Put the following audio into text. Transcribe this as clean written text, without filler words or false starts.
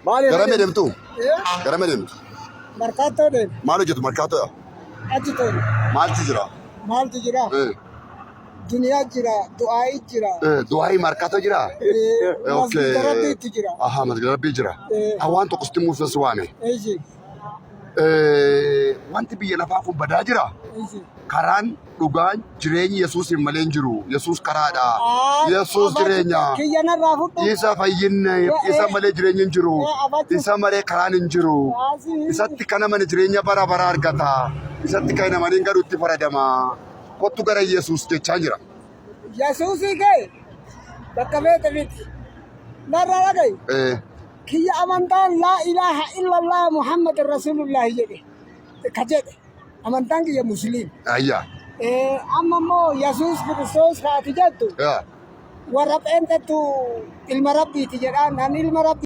Maaliif Gara mee deemtu? Eh? Gara mee deemtu? Markaattoo deema. Maal hojjetu markaatoo? Achi tola. Maaltu jira? Maaltu jira? Duniyaa jira. Du'aa'ii jira. Du'aa'ii markaatoo jira? Masgiida Rabbiitu jira. Ahaa, masgiida Rabbii jira. Waan tokko sitti muufes waame. Eeshi. Wanti biyya lafaa kun badaa jira. Eeshi. Karaan dhugaan jireenyi Yesuusiin malee hin jiru. Yesuus karaadha. Yesuus jireenya. Kiyya narraa fudhu. Isa fayyinne, isa malee jireenyi hin jiru. Isa malee karaan hin jiru. Isatti kan amane jireenya bara bara argata. Isatti kan hin amanin garuu itti faradama. Kottu gara Yesuus jechaa jira. Yesuusii kee bakka feete miti. Narraa dhaga'i. Kiyya amantaan laa ilaaha illallah Muhammad Rasuulullahi jedhe. Ka jedhe. Amantaan kiyya musliim. Ayyaa. Amma immoo Yesuus Kiristoos kaati jettu Yaa. warra pheenxettu ilma rabbiiti jedhaan, ani ilma rabbi.